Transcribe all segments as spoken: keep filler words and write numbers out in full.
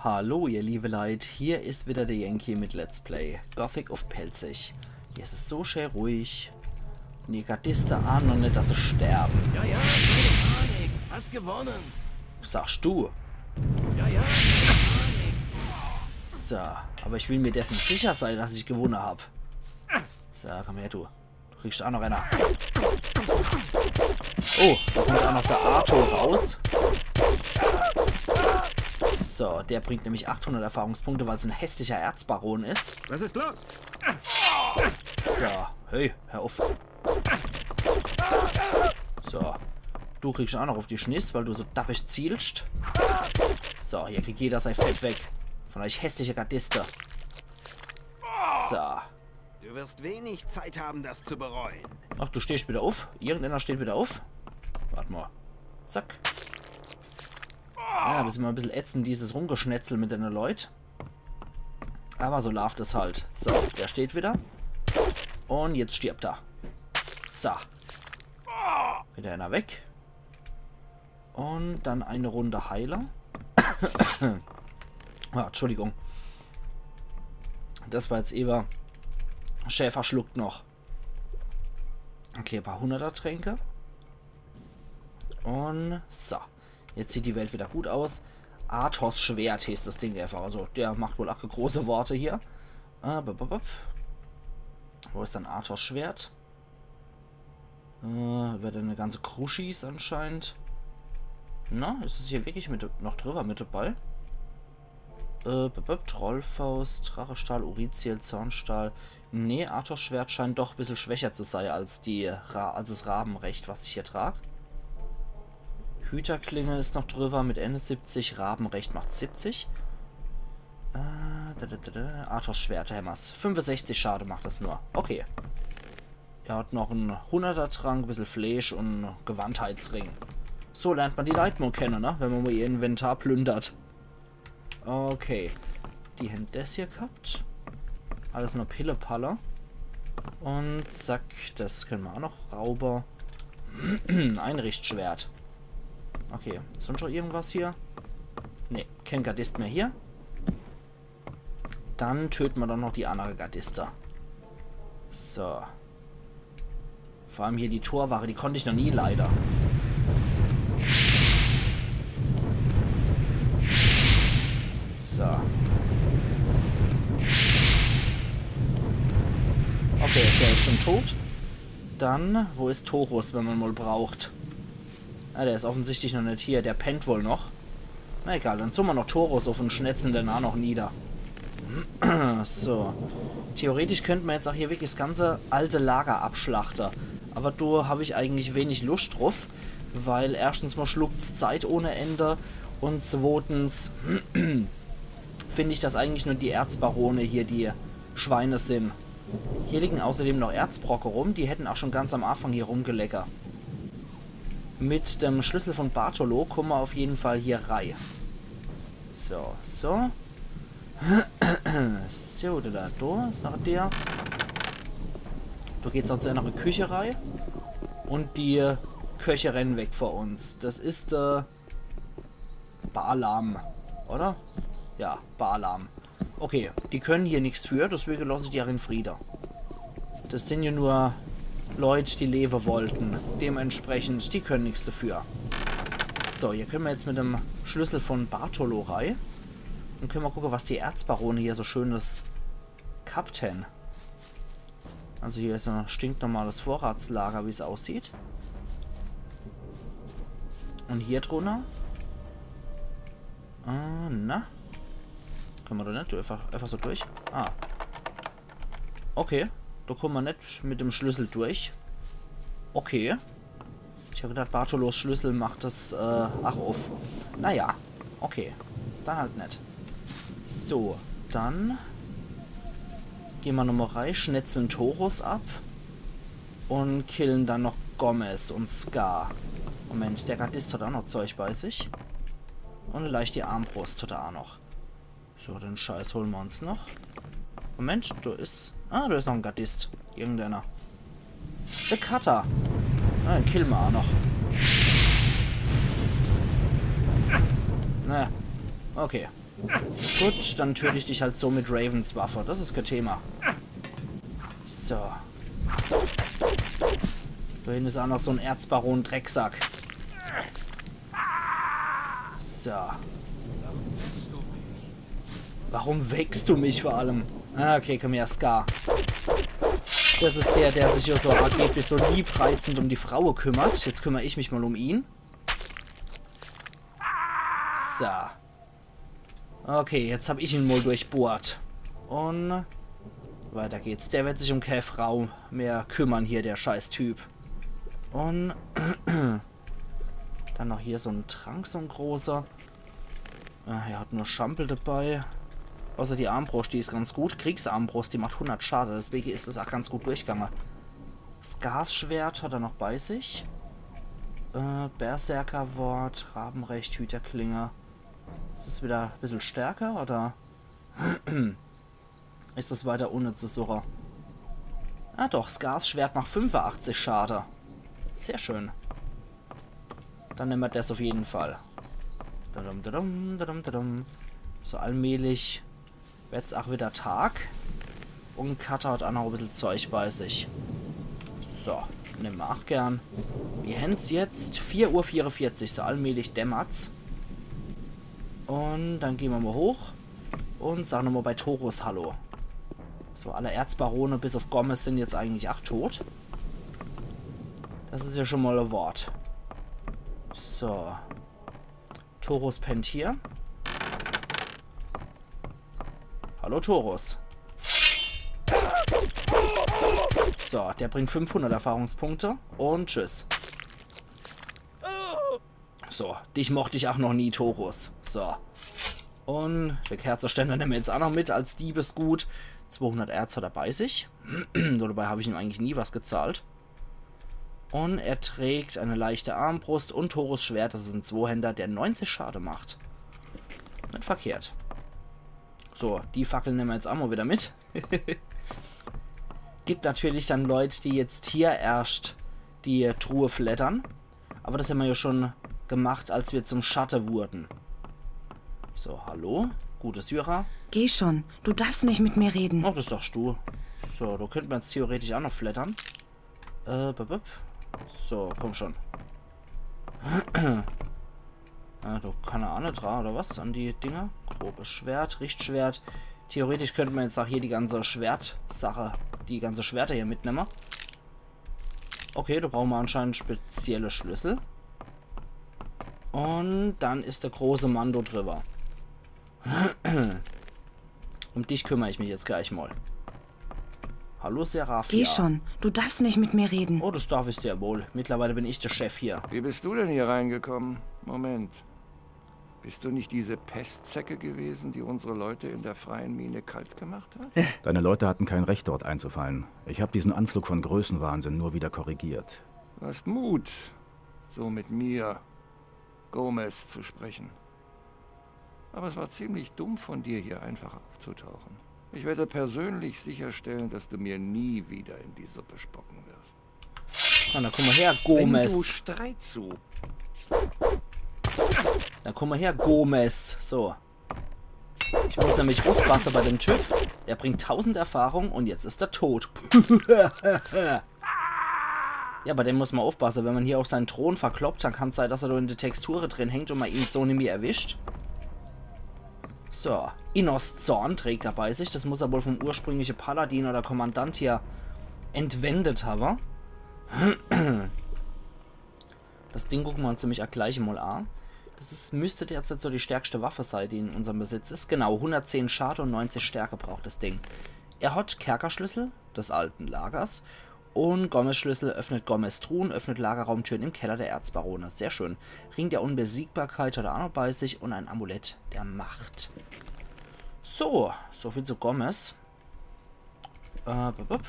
Hallo ihr liebe Leit, hier is wieder der Yankee mit Let's Play Gothic uff Pälzisch. Hier is es so schää ruhig. Un die Gardiste ahne noch net, dass se sterbe. Ja, ja, keine Panik. Hast gewonnen. Sagsch du. Ja, ja, keine Panik. So, awwer ich will mir dessen sicher sei, dass ich gewunne hab. So, komm her, du. Du kriegsch aa noch äner. Oh, do kommt aa noch der Arthur raus. So, der bringt nämlich achthundert Erfahrungspunkte, weil's en hässlicher Erzbaron is. Was ist los? So, hey, hör uff. So, du kriegsch aa noch uff die Schniss, weil du so dappisch zielscht. So, hier kriegt jeder sei Fett weg. Von eich hässliche Gardiste. So. Du wirst wenig Zeit haben, das zu bereuen. Ach, du stehsch wieder uff? Irgendeiner steht wieder uff? Wart mol. Zack. Ja, des is immer e bissel ätzend, dieses Rumgeschnetzel mit denne Leit. Awwer so laaft es halt. So, der steht wieder. Un jetzt stirbt er. So. Wieder äner weg. Un dann e Runde heile. Ah, Entschuldigung. Des war jetzt ewe schää verschluckt noch. Okay, e paar Hunderter-Tränke. Un so. Jetzt sieht die Welt wieder gut aus. Arthurs Schwert heeßt des Ding äfach. Also, der macht wohl aa große Worte hier. Äh, bup, bup, bup. Wo is dann Arthurs Schwert? Äh, wieder e ganze Kruschis anscheinend. Na, is des hier wirklich mit, noch drüwwer mit dabei? Äh, bup, bup, Trollfaust, Drachestahl, Uriziel, Zornstahl. Nee, Arthurs Schwert scheint doch e bissel schwächer zu sei als die Ra-, als des Rabenrecht, was ich hier trag. Hüterklinge is noch drüwwer mit eenesiebzig, Rabenrecht macht siebzig. Äh, da, da, da, da. Arthurs Schwert, Hämmers. Fünfesechzig Schade macht des nur. Okay. Er hat noch en Hunderter-Trank, e bissel Fleesch un Gewandheitsring. So lernt ma die Leit mol kenne, ne? Wenn ma mol ihr Inventar plündert. Okay. Die hän des hier gehabt. Alles nur Pillepalle. Un zack, des kenne ma aa noch raube. E Richtschwert. Okay, sunscht noch irgendwas hier? Nee, kän Gardist mehr hier. Dann töte ma doch noch die annere Gardiste. So. Vor allem hier die Torwache, die konnt ich noch nie leide. So. Okay, der is schun tot. Dann, wo is Torus, wenn ma en mol braucht? Ah, der is offensichtlich noch net hier. Der pennt wohl noch. Na egal, dann suche ma noch Torus uff un schnetzle den aa noch nieder. So. Theoretisch könnt ma jetzt aa hier wirklich des ganze alte Lager abschlachte. Awwer do hab ich eigentlich wenig Luscht druff, weil erschtens verschluckt's Zeit ohne Ende un zwotens find ich, dass eigentlich nur die Erzbarone hier die Schweine sin. Hier liegen außerdem noch Erzbrocke rum, die hätten aa schun ganz am Anfang hier rumgeleckert. Mit dem Schlüssel von Bartolo kumme ma uff jeden Fall hier rei. So, so. So, do, do, do is noch der. Do geht's aa zu eener Küche rei. Un die Köche renne weg vor uns. Des is, äh, Balaam, oder? Ja, Balaam. Okay, die könne hier nix für, deswege loss ich die aa in Friede. Des sin jo nur Leit, die lewe wollten. Dementsprechend, die könne nix dafür. So, hier könne ma jetzt mit dem Schlüssel von Bartolo rei. Un könne ma gucke, was die Erzbarone hier so Schönes gehabt hän. Also hier is e stinknormales Vorratslager, wie's aussieht. Un hier drunner? Äh, na? Könne ma do net einfach, einfach so durch? Ah. Okay. Do kumme ma net mit dem Schlüssel durch. Okay. Ich hab gedacht, Bartolos Schlüssel macht des, äh, ach, uff. Naja, okay. Dann halt net. So, dann gehn ma nochmol rei, schnetzle Torus ab un kille dann noch Gomez un Scar. Moment, der Gardist hat aa noch Zeug bei sich. Un e leichti Armbrust hat er aa noch. So, den Scheiß hole ma uns noch. Moment, do is, ah, do is noch en Gardist. Irgendeener. De Cutter. Na, den kille ma aa noch. Na, okay. Gut, dann töt ich dich halt so mit Ravens Waffe. Das is kein Thema. So. Do hinne is auch noch so en Erzbaron-Drecksack. So. Warum wächst du mich vor allem? Ah, okay, komm her, Scar. Das is der, der sich ja so angeblich so liebreizend um die Fraue kümmert. Jetzt kümmer ich mich mal um ihn. So. Okay, jetzt hab ich ihn mal durchbohrt. Und weiter geht's. Der wird sich um keine Frau mehr kümmern hier, der Scheißtyp. Und dann noch hier so en Trank, so en großer. Äh, er hat nur Schampel dabei. Außer die Armbrust, die is ganz gut. Kriegsarmbrust, die macht hundert Schade. Deswegen is es auch ganz gut durchgegangen. Scars Schwert hat er noch bei sich. Äh, Berserkerwort, Rabenrecht, Hüterklinge. Is es wieder e bissel stärker, oder? Is es weiter ohne zu suchen? Ah doch, Scars Schwert macht fünfundachtzig Schade. Sehr schön. Dann nemme mer das auf jeden Fall. Dadum, dadum, dadum, dadum. So allmählich wird's auch wieder Tag. Und Cutter hat auch noch e bissel Zeug bei sich. So, nemme mer auch gern. Mir hän's jetzt vier Uhr vierundvierzig, so allmählich dämmert's. Und dann gehn mer mal hoch und sagen nochmal bei Torus Hallo. So, alle Erzbarone bis auf Gomez sind jetzt eigentlich auch tot. Das is ja schon mal e Wort. So. Torus pennt hier. Hallo, Torus. So, der bringt fünfhundert Erfahrungspunkte. Und tschüss. So, dich mocht ich auch noch nie, Torus. So. Und die Kerze stellen mer nämlich jetzt auch noch mit als Diebesgut. Zweihundert Erz hat er bei sich. Dabei hab ich ihm eigentlich nie was gezahlt. Und er trägt eine leichte Armbrust und Torus Schwert. Das is en Zwohänder, der neunzig Schade macht. Net verkehrt. So, die Fackel nemme mer jetzt auch mal wieder mit. Gibt natürlich dann Leut, die jetzt hier erscht die Truhe fleddern. Aber das hämmer ja schon gemacht, als wir zum Schatte wurden. So, hallo? Gute Syra. Geh schon, du darfst nicht mit mir reden. Ach, das sagst du. So, do könnt mer jetzt theoretisch auch noch fleddern. Äh, bup, bup. So, komm schon. Ah, do kann er auch net dran, oder was? An die Dinger. Grobes Schwert, Richtschwert. Theoretisch könnt mer jetzt auch hier die ganze Schwertsache, die ganze Schwerter hier mitnemme. Okay, do brauche mer anscheinend spezielle Schlüssel. Und dann is der große Mann do drüber. Um dich kümmer ich mich jetzt gleich mal. Hallo, Seraphia. Geh schon, du darfst nicht mit mir reden. Oh, das darf ich sehr wohl. Mittlerweile bin ich der Chef hier. Wie bist du denn hier reingekommen? Moment. Bist du nicht diese Pestzecke gewesen, die unsere Leute in der freien Mine kalt gemacht hat? Deine Leute hatten kein Recht, dort einzufallen. Ich hab diesen Anflug von Größenwahnsinn nur wieder korrigiert. Du hast Mut, so mit mir, Gomez, zu sprechen. Aber es war ziemlich dumm von dir, hier einfach aufzutauchen. Ich werde persönlich sicherstellen, dass du mir nie wieder in die Suppe spucken wirst. Na, na, komm mal her, Gomez. Wenn du Streit suchst. Na, komm mal her, Gomez. So. Ich muss nämlich uffpasse bei dem Typ. Der bringt tausend Erfahrung und jetzt is er tot. Ja, bei dem muss ma uffpasse. Wenn ma hier uff sein Thron verkloppt, dann kann's sei, dass er do in de Texture drin hängt und ma ihn so nimmi erwischt. So, Innos Zorn trägt er bei sich. Das muss er wohl vom ursprüngliche Paladin oder Kommandant hier entwendet hawwe. Das Ding gucke ma uns nämlich aa gleich mol a. Das is, müsst derzeit so die stärkste Waffe sei, die in unserm Besitz is. Genau, hundertzehn Schade und neunzig Stärke braucht das Ding. Er hat Kerkerschlüssel des alten Lagers und Gomez Schlüssel, öffnet Gomez Truhen, öffnet Lagerraumtüren im Keller der Erzbarone. Sehr schön. Ring der Unbesiegbarkeit hat er aa noch bei sich und ein Amulett der Macht. So, so viel zu Gomez. Äh, bup, bup.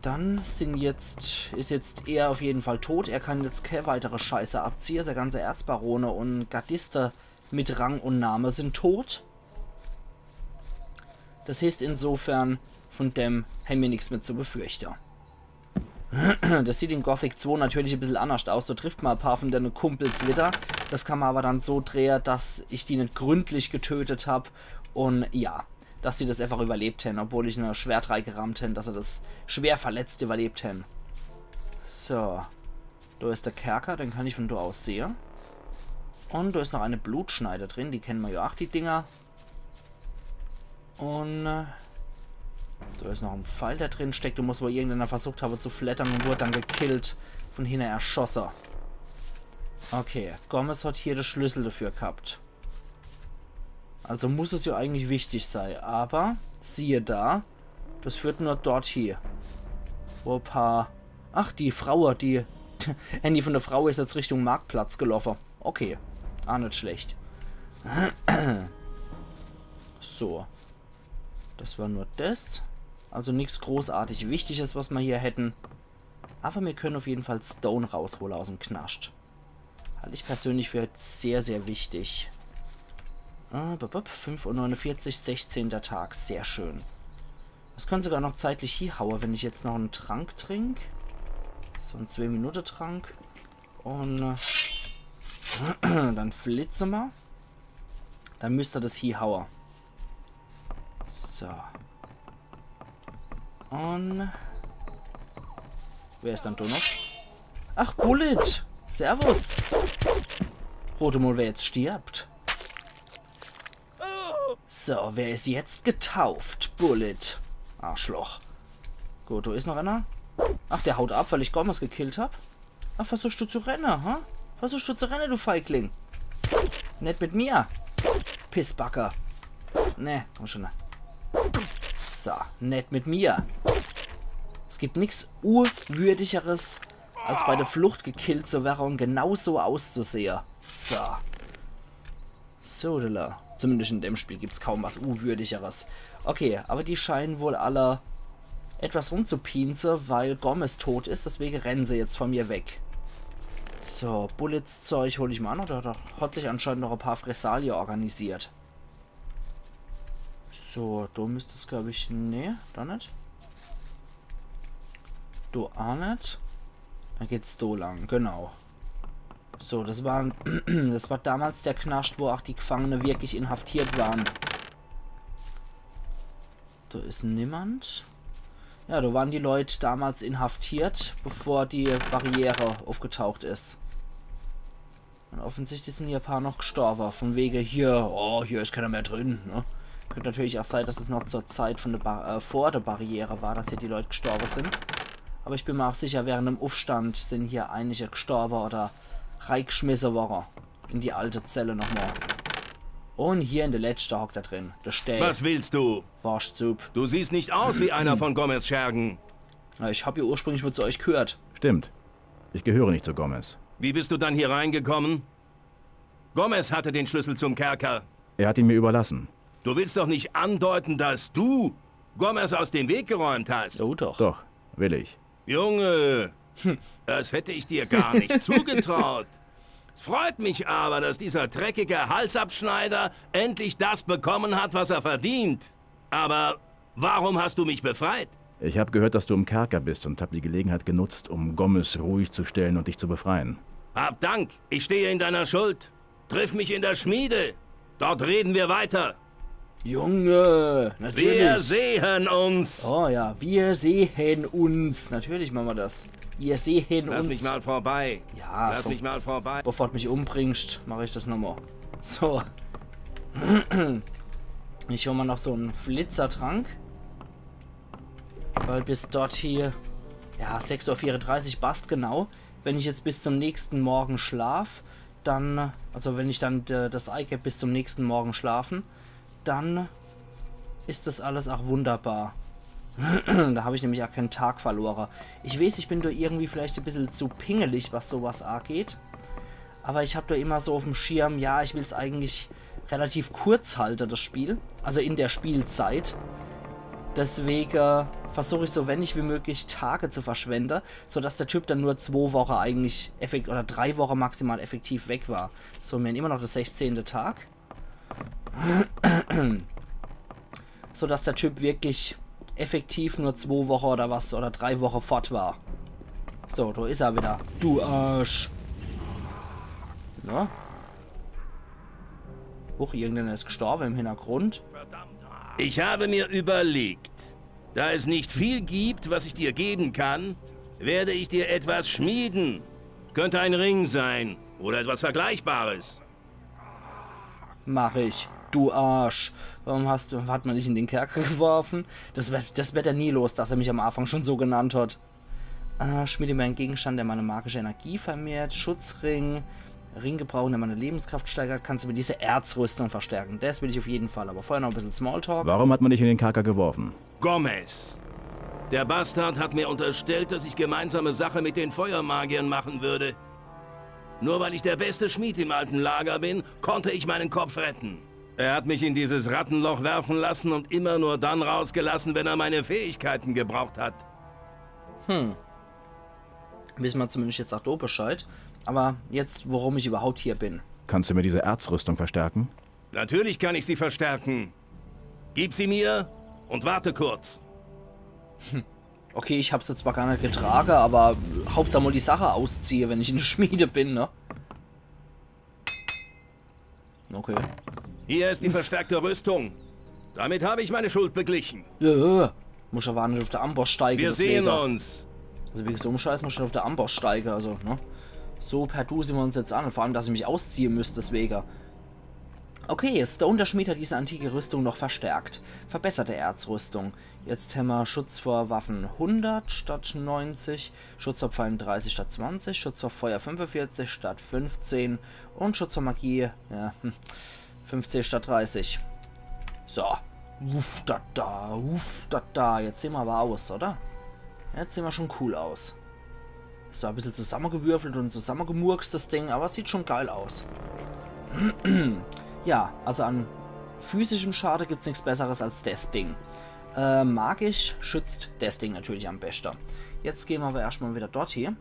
Dann sin jetzt, is jetzt er auf jeden Fall tot. Er kann jetzt kee weitere Scheiße abziehe. Sei ganze Erzbarone und Gardiste mit Rang und Name sin tot. Das heißt, insofern, von dem hänn mir nix mehr zu befürchte. Das sieht in Gothic zwei natürlich e bissel annerscht aus. Do trifft ma e paar von dene Kumpels wieder. Das kann ma awwer dann so drehe, dass ich die net gründlich getötet hab. Un ja, dass die das einfach überlebt hän, obwohl ich e Schwert reigerammt hän, dass se das schwer verletzt überlebt hän. So. Do is de Kerker, den kann ich von do aus sehe. Un do is noch e Blutschneider drin, die kenne ma jo ach, die Dinger. Un äh, do is noch e Pfeil, der drin steckt. Do muss wohl irgendeiner versucht hawwe zu fleddere un wurd dann gekillt, von hinne erschosse. Okay, Gomez hat hier de Schlüssel dafür gehabt. Also muss es jo eigentlich wichtig sei, awwer siehe da, das führt nur dort hie. Wo e paar... Ach, die Fraue, die... Handy von de Fraue is jetzt Richtung Marktplatz geloffe. Okay, ah, net schlecht. So. Das war nur das. Also nix großartig Wichtiges, was ma hier hätten. Awwer mir können auf jeden Fall Stone raushole aus em Knascht. Halt ich persönlich für sehr, sehr wichtig. Äh, bup, bup, fünf Uhr neunundvierzig, sechzehnter Tag. Sehr schön. Das kann sogar noch zeitlich hiehaue, wenn ich jetzt noch en Trank trink. So en Zwei-Minute-Trank. Un äh, dann flitze ma. Dann müsst das hiehaue. So. Un wer is dann do noch? Ach, Bullet! Servus! Rot mol, wer jetzt stirbt. So, wer is jetzt getauft? Bullet. Arschloch. Gut, do is noch einer. Ach, der haut ab, weil ich Gomez gekillt hab. Ach, versuchst du zu renne, ha? Versuchst du zu renne, du Feigling? Net mit mir. Pissbacke. Ne, komm schon. So, net mit mir. Es gibt nix Unwürdigeres, als bei der Flucht gekillt zu werre un genau so auszusehe. So. So, lala. Zumindest in dem Spiel gibt's kaum was Unwürdigeres. Okay, aber die scheinen wohl alle etwas rumzupienze, weil Gomez tot is, deswege rennen se jetzt von mir weg. So, Bullets Zeug hol ich mal noch. Da, da hat sich anscheinend noch e paar Fressalie organisiert. So, do müsst es, glaub ich, nee, do net. Do a net. Dann geht's do lang, genau. So, das war, das war damals der Knascht, wo auch die Gefangene wirklich inhaftiert waren. Do is niemand. Ja, do waren die Leut damals inhaftiert, bevor die Barriere aufgetaucht is. Und offensichtlich sind hier e paar noch gestorbe. Von wege hier, oh, hier is keiner mehr drin, ne? Könnt natürlich auch sein, dass es noch zur Zeit von der Bar äh, vor der Barriere war, dass hier die Leut gestorbe sind. Aber ich bin mir auch sicher, während dem Aufstand sind hier einige gestorbe oder reigeschmisse worre. In die alte Zelle nochmal. Und hier in der letzte hockt er drin. Der Stell. Was willst du? Worschtsupp. Du siehst nicht aus wie einer von Gomez Schergen. Ja, ich hab ja ursprünglich mal zu euch gehört. Stimmt. Ich gehöre nicht zu Gomez. Wie bist du dann hier reingekommen? Gomez hatte den Schlüssel zum Kerker. Er hat ihn mir überlassen. Du willst doch nicht andeuten, dass du Gomez aus dem Weg geräumt hast. Oh doch. Doch, will ich. Junge, das hätte ich dir gar nicht zugetraut. Es freut mich aber, dass dieser dreckige Halsabschneider endlich das bekommen hat, was er verdient. Aber warum hast du mich befreit? Ich hab gehört, dass du im Kerker bist und hab die Gelegenheit genutzt, um Gomez ruhig zu stellen und dich zu befreien. Hab Dank, ich stehe in deiner Schuld. Triff mich in der Schmiede. Dort reden wir weiter. Junge, natürlich. Wir sehen uns. Oh ja, wir sehen uns. Natürlich machen wir das. Wir sehen Lass uns. mich mal vorbei. Ja, Lass komm. mich mal vorbei. Bevor du mich umbringst, mache ich das nochmal. So. Ich hol mal noch so einen Flitzertrank. Weil bis dort hier, ja, sechs Uhr vierunddreißig passt genau. Wenn ich jetzt bis zum nächsten Morgen schlaf, dann, also wenn ich dann äh, das Ei geb, bis zum nächsten Morgen schlafen, dann ist das alles auch wunderbar. Da hab ich nämlich auch keinen Tag verloren. Ich weiß, ich bin da irgendwie vielleicht ein bisschen zu pingelig, was sowas angeht. Aber ich hab da immer so auf dem Schirm, ja, ich will's eigentlich relativ kurz halten, das Spiel. Also in der Spielzeit. Deswegen versuche ich so wenig wie möglich Tage zu verschwenden, sodass der Typ dann nur zwei Wochen eigentlich effektiv oder drei Wochen maximal effektiv weg war. So, wir haben immer noch der sechzehnte Tag. Sodass der Typ wirklich effektiv nur zwei Wochen oder was oder drei Wochen fort war. So, da ist er wieder. Du Arsch. Ja. Huch, irgendeiner is gestorbe im Hintergrund. Ich habe mir überlegt, da es nicht viel gibt, was ich dir geben kann, werde ich dir etwas schmieden. Könnte ein Ring sein oder etwas Vergleichbares. Mach ich. Du Arsch. Warum hast du, hat man dich in den Kerker geworfen? Das wird, das wird er nie los, dass er mich am Anfang schon so genannt hat. Äh, schmiede mir einen Gegenstand, der meine magische Energie vermehrt. Schutzring. Ring gebrauchen, der meine Lebenskraft steigert. Kannst du mir diese Erzrüstung verstärken? Das will ich auf jeden Fall. Aber vorher noch ein bisschen Smalltalk. Warum hat man dich in den Kerker geworfen? Gomez. Der Bastard hat mir unterstellt, dass ich gemeinsame Sache mit den Feuermagiern machen würde. Nur weil ich der beste Schmied im alten Lager bin, konnte ich meinen Kopf retten. Er hat mich in dieses Rattenloch werfen lassen und immer nur dann rausgelassen, wenn er meine Fähigkeiten gebraucht hat. Wissen wir zumindest jetzt auch do Bescheid. Aber jetzt, warum ich überhaupt hier bin. Kannst du mir diese Erzrüstung verstärken? Natürlich kann ich sie verstärken. Gib sie mir und warte kurz. Okay, ich hab se zwar gar net getrage, aber Hauptsache mal die Sache ausziehe, wenn ich in der Schmiede bin, ne? Okay. Hier ist die verstärkte Rüstung. Damit habe ich meine Schuld beglichen. Ja, muss aber net auf der Amboss steige. Wir sehen Deswege. Uns. Also wegen so einem Scheiß muss ich net auf der Amboss steige, also, ne? So per Du sehen wir uns jetzt an, vor allem, dass ich mich ausziehe müsste, deswege. Okay, Stone der Schmied hat diese antike Rüstung noch verstärkt. Verbesserte Erzrüstung. Jetzt hämmer Schutz vor Waffen hundert statt neunzig, Schutz vor Pfeilen dreißig statt zwanzig, Schutz vor Feuer fünfundvierzig statt fünfzehn und Schutz vor Magie, ja, hm, fünfzehn statt dreißig. So. Uff, da, da, uff, da, da. Jetzt sehen wir aber aus, oder? Jetzt sehen wir schon cool aus. Ist zwar ein bisschen zusammengewürfelt und zusammengemurkst, das Ding, aber es sieht schon geil aus. Ja, also an physischem Schade gibt's nichts Besseres als das Ding. Äh, magisch schützt das Ding natürlich am besten. Jetzt gehen wir aber erstmal wieder dort hier.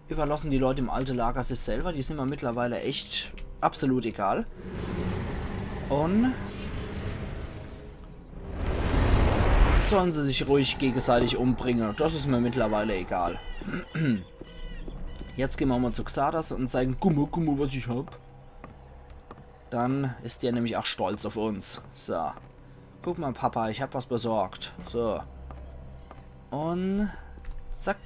Überlassen die Leute im alten Lager sich selber, die sind mir mittlerweile echt absolut egal. Und sollen sie sich ruhig gegenseitig umbringen, das ist mir mittlerweile egal. Jetzt gehen wir mal zu Xardas und zeigen, guck mal, guck mal, was ich hab. Dann ist der nämlich auch stolz auf uns. So. Guck mal, Papa, ich hab was besorgt. So. Und zack,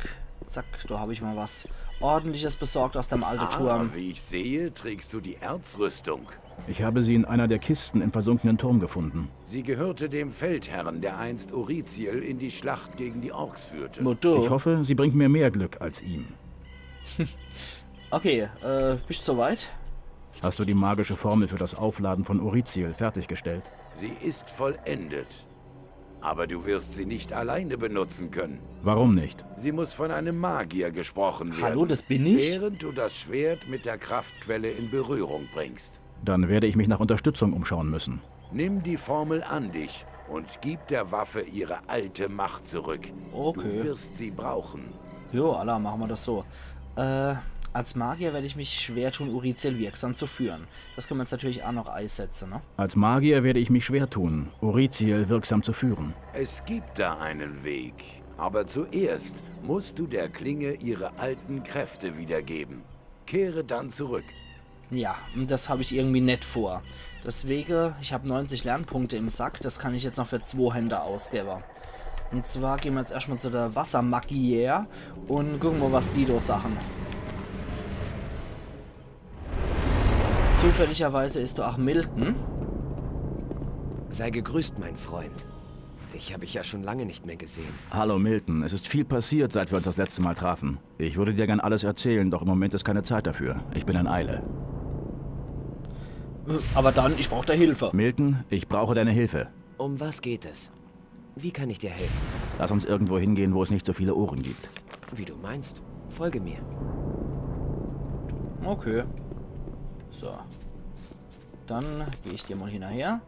zack, da hab ich mal was Ordentliches besorgt aus dem alten Turm. Ah, wie ich sehe, trägst du die Erzrüstung. Ich habe sie in einer der Kisten im versunkenen Turm gefunden. Sie gehörte dem Feldherrn, der einst Uriziel in die Schlacht gegen die Orks führte. Motto. Ich hoffe, sie bringt mir mehr Glück als ihm. Okay, äh, bist du soweit? Hast du die magische Formel für das Aufladen von Uriziel fertiggestellt? Sie ist vollendet. Aber du wirst sie nicht alleine benutzen können. Warum nicht? Sie muss von einem Magier gesprochen werden. Hallo, das bin ich? Während du das Schwert mit der Kraftquelle in Berührung bringst. Dann werde ich mich nach Unterstützung umschauen müssen. Nimm die Formel an dich und gib der Waffe ihre alte Macht zurück. Okay. Du wirst sie brauchen. Jo, alla, machen wir das so. Äh, als Magier werde ich mich schwer tun, Uriziel wirksam zu führen. Das können wir jetzt natürlich auch noch einsetzen, ne? Als Magier werde ich mich schwer tun, Uriziel wirksam zu führen. Es gibt da einen Weg. Aber zuerst musst du der Klinge ihre alten Kräfte wiedergeben. Kehre dann zurück. Ja, und das habe ich irgendwie net vor. Deswegen, ich habe neunzig Lernpunkte im Sack, das kann ich jetzt noch für zwei Hände ausgeben. Und zwar gehen wir jetzt erstmal zu der Wassermagier und gucken mal, was die da sagen. Zufälligerweise ist da auch Milton. Sei gegrüßt, mein Freund. Dich habe ich ja schon lange nicht mehr gesehen. Hallo Milton, es ist viel passiert, seit wir uns das letzte Mal trafen. Ich würde dir gern alles erzählen, doch im Moment ist keine Zeit dafür. Ich bin in Eile. Aber dann, ich brauche da Hilfe. Milton, ich brauche deine Hilfe. Um was geht es? Wie kann ich dir helfen? Lass uns irgendwo hingehen, wo es nicht so viele Ohren gibt. Wie du meinst. Folge mir. Okay. So. Dann gehe ich dir mal hinterher.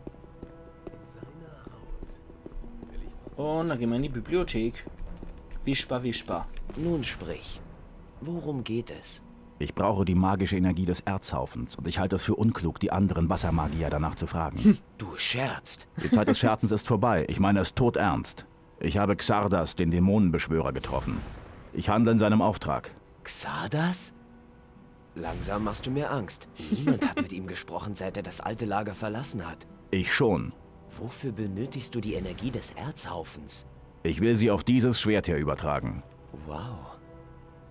Und dann gehen wir in die Bibliothek. Wisper, wisper. Nun sprich. Worum geht es? Ich brauche die magische Energie des Erzhaufens und ich halte es für unklug, die anderen Wassermagier danach zu fragen. Du scherzt. Die Zeit des Scherzens ist vorbei. Ich meine es todernst. Ich habe Xardas, den Dämonenbeschwörer, getroffen. Ich handle in seinem Auftrag. Xardas? Langsam machst du mir Angst. Niemand hat mit ihm gesprochen, seit er das alte Lager verlassen hat. Ich schon. Wofür benötigst du die Energie des Erzhaufens? Ich will sie auf dieses Schwert hier übertragen. Wow.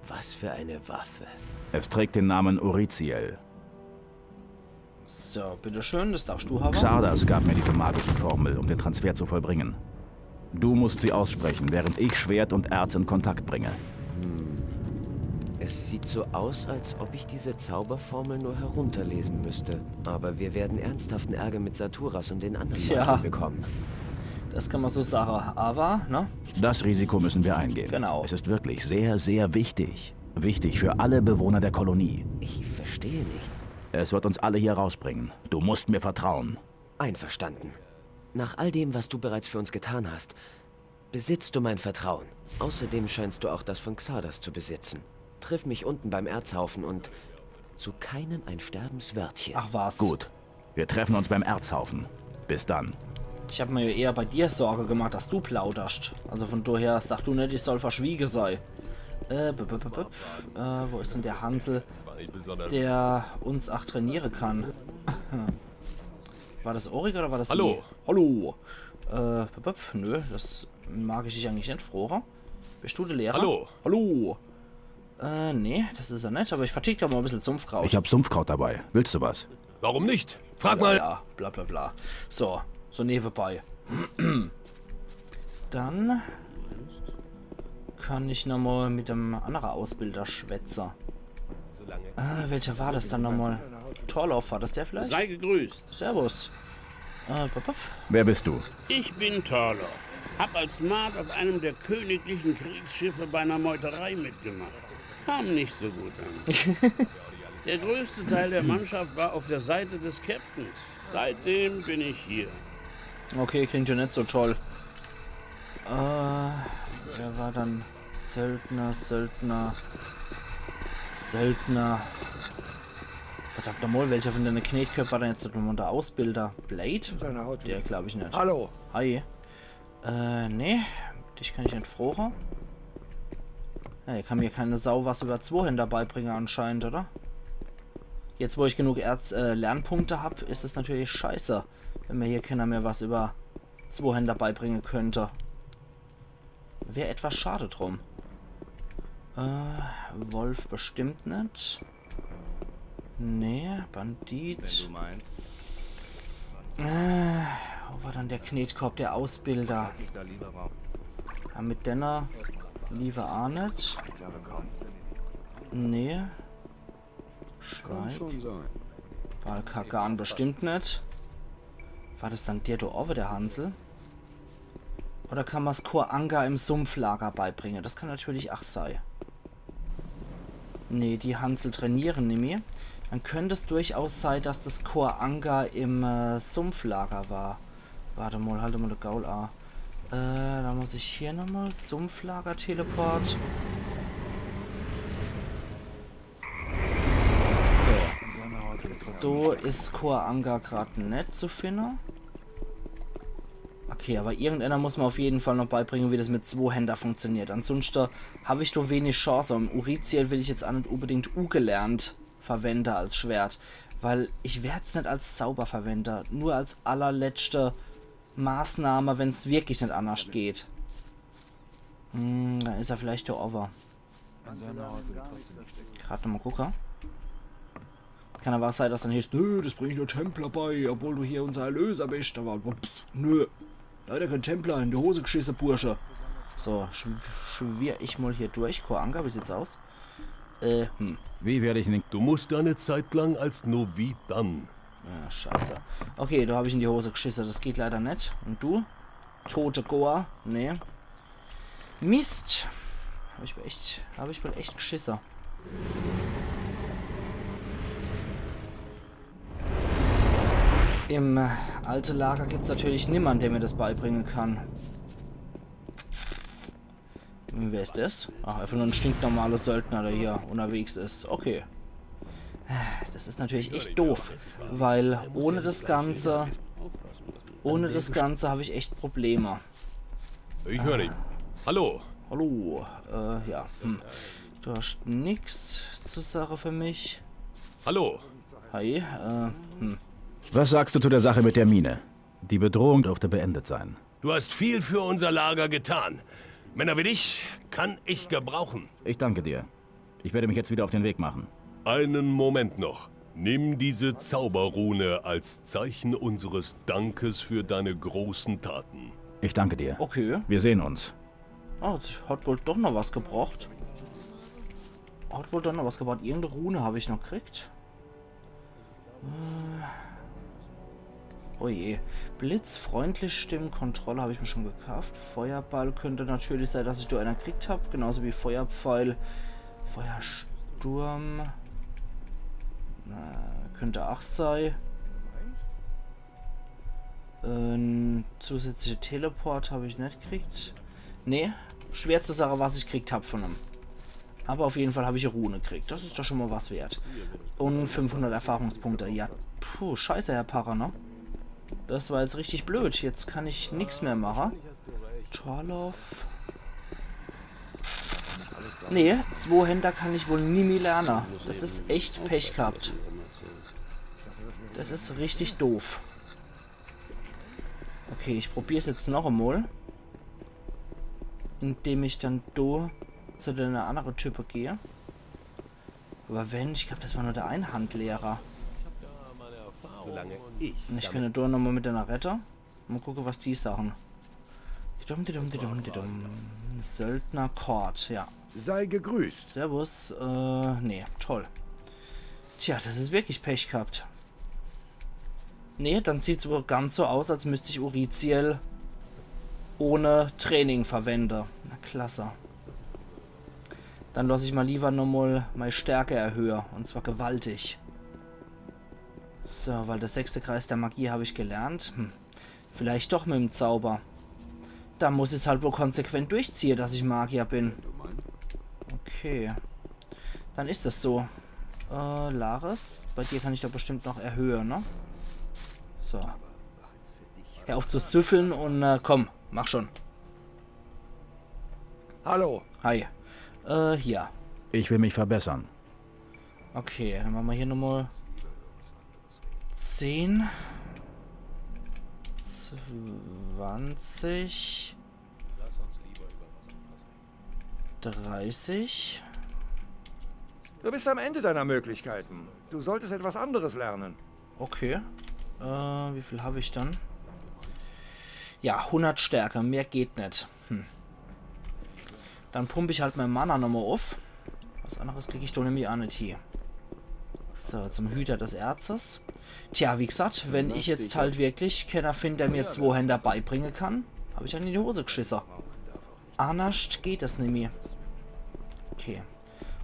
Was für eine Waffe. Es trägt den Namen Uriziel. So, bitteschön, das darfst du haben. Xardas gab mir diese magische Formel, um den Transfer zu vollbringen. Du musst sie aussprechen, während ich Schwert und Erz in Kontakt bringe. Es sieht so aus, als ob ich diese Zauberformel nur herunterlesen müsste. Aber wir werden ernsthaften Ärger mit Saturas und den anderen Ja. Magiern bekommen. Das kann man so sagen. Aber, ne? Das Risiko müssen wir eingehen. Genau. Es ist wirklich sehr, sehr wichtig. Wichtig für alle Bewohner der Kolonie. Ich verstehe nicht. Es wird uns alle hier rausbringen. Du musst mir vertrauen. Einverstanden. Nach all dem, was du bereits für uns getan hast, besitzt du mein Vertrauen. Außerdem scheinst du auch das von Xardas zu besitzen. Triff mich unten beim Erzhaufen und zu keinem ein Sterbenswörtchen. Ach was. Gut. Wir treffen uns beim Erzhaufen. Bis dann. Ich hab mir ja eher bei dir Sorge gemacht, dass du plauderst. Also von daher sag du net, ich soll verschwiege sei. Äh, b -b -b -b äh, wo is denn der Hansel, der uns ach trainiere kann? War das Orik oder war das Hallo. Lee? Hallo. Äh, b -b -b nö, das mag ich dich eigentlich net froge. Bist du der Lehrer? Hallo. Hallo. Äh, nee, das is er net, aber ich vertick da mal e bissel Sumpfkraut. Ich hab Sumpfkraut dabei. Willst du was? Warum nicht? Frag mal. Ja, bla bla bla. So, so nebenbei. Dann kann ich nochmal mit dem anderen Ausbilder schwätze. Äh, welcher war das dann nochmal? Torloff, war das der vielleicht? Sei gegrüßt. Servus. Äh, bup, bup. Wer bist du? Ich bin Torloff. Hab als Maat auf einem der königlichen Kriegsschiffe bei einer Meuterei mitgemacht. Kam nicht so gut an. Der größte Teil der Mannschaft war auf der Seite des Captains. Seitdem bin ich hier. Okay, klingt ja net so toll. Äh, wer war dann Söldner, Söldner, Söldner? Verdammt nochmal, welcher von den Knetköpp war denn jetzt nochmal der Ausbilder? Blade? Der glaub ich net. Hallo. Hi. Äh, nee, dich kann ich net froge. Ja, ich kann mir keine Sau was über Zwohänder beibringe anscheinend, oder? Jetzt, wo ich genug Erz, äh, Lernpunkte hab, is es natürlich scheiße, wenn mir hier keiner mehr was über Zwohänder beibringe könnte. Wär etwas schade drum. Äh, Wolf bestimmt net. Nee, Bandit. Du meinst? Äh, wo war dann der Knetkopp, der Ausbilder? Nicht der Lieferraum. Ja, mit denner lieber aa net. Ich glaube kaum. Nee. Kann Schweig. Schon sein. Balkagan bestimmt net. War das dann der do owwe, der Hansel? Oder kann mer's Koh Angar im Sumpflager beibringe? Das kann natürlich ach sei. Nee, die Hansel trainiere nimmi. Dann könnt es durchaus sei, dass das Koh Angar im äh, Sumpflager war. Warte mal, halt mal de Gaul a. Äh, da muss ich hier nochmal Sumpflager Teleport. So. Do is Koh Angar grad net zu finde. Okay, aber irgendeiner muss mir auf jeden Fall noch beibringe, wie das mit Zwohänder funktioniert. Ansonsten hab ich do wenig Chance. Und Uriziel will ich jetzt aa net unbedingt ugelernt verwende als Schwert. Weil ich werd's net als Zauber verwende. Nur als allerletzte Maßnahme, wenn's wirklich net anders geht. Hm, dann is er vielleicht do owwe. Grad nochmal gucke. Kann aber ach sei, dass dann heißt, nö, das bringt nur Templer bei, obwohl du hier unser Erlöser bist. Aber pff, nö. Leider kein Templer, in die Hose geschisse, Bursche. So, schw schwirr ich mal hier durch. Koh Angar, wie sieht's aus? Äh, hm. Wie werde ich in den Du musst eine Zeit lang als Noviz dann. Ah, scheiße. Okay, da hab ich in die Hose geschisse. Das geht leider net. Und du? Tote Goa? Nee. Mist. Hab ich wohl echt, hab ich wohl echt geschisse. Im äh, alte Lager gibt's natürlich niemand, der mir das beibringen kann. Wer ist das? Ach, einfach nur ein stinknormaler Söldner, der hier unterwegs ist. Okay. Das ist natürlich echt doof, weil ohne das Ganze, ohne das Ganze habe ich echt Probleme. Ich höre dich. Hallo. Hallo, äh, ja, hm. Du hast nix zu sagen für mich. Hallo. Hi, äh, hm. Was sagst du zu der Sache mit der Mine? Die Bedrohung dürfte beendet sein. Du hast viel für unser Lager getan. Männer wie dich kann ich gebrauchen. Ich danke dir. Ich werde mich jetzt wieder auf den Weg machen. Einen Moment noch. Nimm diese Zauberrune als Zeichen unseres Dankes für deine großen Taten. Ich danke dir. Okay. Wir sehen uns. Ah, hat, hat wohl doch noch was gebracht. Hat wohl doch noch was gebracht. Irgendeine Rune habe ich noch gekriegt. Äh. Oh je. Blitz, freundlich stimmen, Kontrolle habe ich mir schon gekauft. Feuerball könnte natürlich sein, dass ich da einer gekriegt habe. Genauso wie Feuerpfeil. Feuersturm. Na, könnte auch sein. Äh, zusätzliche Teleport habe ich nicht gekriegt. Nee, schwer zu sagen, was ich gekriegt habe von ihm. Aber auf jeden Fall habe ich eine Rune gekriegt. Das ist doch schon mal was wert. Und fünfhundert Erfahrungspunkte. Ja, puh, scheiße, Herr Parra, ne? Das war jetzt richtig blöd. Jetzt kann ich nichts mehr machen. Torloff. Nee, Zweihänder kann ich wohl nimmi lernen. Das ist echt Pech gehabt. Das ist richtig doof. Okay, ich probier's jetzt noch einmal. Indem ich dann do zu den anderen Typen gehe. Aber wenn, ich glaube, das war nur der Einhandlehrer. Solange ich. Und ich kann do nochmal mit einer rette. Mal gucken, was die sagen. Didum, didum, didum, didum. Söldner Kord, ja. Sei gegrüßt. Servus, äh, nee, toll. Tja, das ist wirklich Pech gehabt. Nee, dann sieht's wohl ganz so aus, als müsste ich Uriziel ohne Training verwenden. Na klasse. Dann lass ich mal lieber nochmal meine Stärke erhöhen. Und zwar gewaltig. So, weil der sechste Kreis der Magie habe ich gelernt. Hm. Vielleicht doch mit dem Zauber. Da muss ich's halt wohl konsequent durchziehen, dass ich Magier bin. Okay. Dann ist das so. Äh, Lares, bei dir kann ich doch bestimmt noch erhöhen, ne? So. Hör auf zu süffeln und äh, komm, mach schon. Hallo. Hi. Äh, hier. Ich will mich verbessern. Okay, dann machen wir hier nochmal zehn, zwanzig, dreißig. Du bist am Ende deiner Möglichkeiten. Du solltest etwas anderes lernen. Okay. Äh, wie viel habe ich dann? Ja, hundert Stärke. Mehr geht nicht. Hm. Dann pump ich halt mein Mana nochmal auf. Was anderes krieg ich doch nämlich auch nicht hier. So, zum Hüter des Erzes. Tja, wie gesagt, wenn ich jetzt halt wirklich keiner finde, der mir Zweihänder beibringen kann, habe ich halt in die Hose geschissen. Annerscht geht das nimmi. Okay.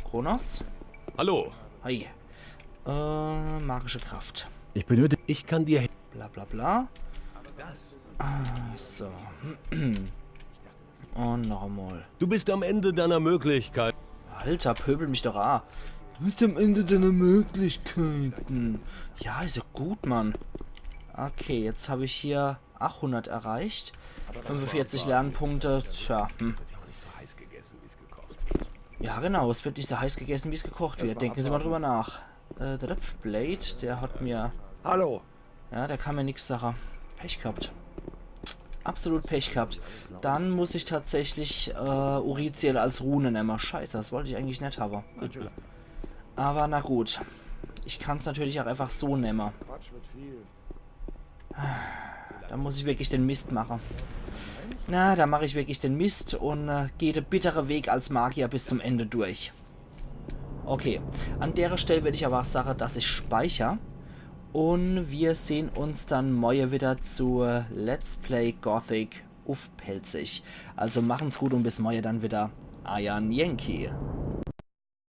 Kronos? Hallo. Hi. Äh, magische Kraft. Ich benötige. Ich kann dir. Bla bla bla. Ah, so. Und noch einmal. Du bist am Ende deiner Möglichkeit. Alter, pöbel mich doch a. Du bist am Ende deiner Möglichkeiten. Ja, ist ja gut, Mann. Okay, jetzt habe ich hier achthundert erreicht. fünfundvierzig Lernpunkte. Tja, hm. Ja, genau, es wird nicht so heiß gegessen, wie es gekocht wird. Denken Sie mal drüber nach. Äh, der Blade, der hat mir. Hallo. Ja, der kann mir nix sagen. Pech gehabt. Absolut Pech gehabt. Dann muss ich tatsächlich äh, Uriziel als Rune nehmen. Scheiße, das wollte ich eigentlich nicht haben. Aber na gut. Ich kann's natürlich auch einfach so nehmen. Quatsch mit viel. Da muss ich wirklich den Mist machen. Na, da mache ich wirklich den Mist und äh, gehe den bitteren Weg als Magier bis zum Ende durch. Okay, an der Stelle werde ich aber auch sagen, dass ich speichere. Und wir sehen uns dann morgen wieder zu Let's Play Gothic uff Pälzisch. Also machen's gut und bis morgen dann wieder. Eier Yankee.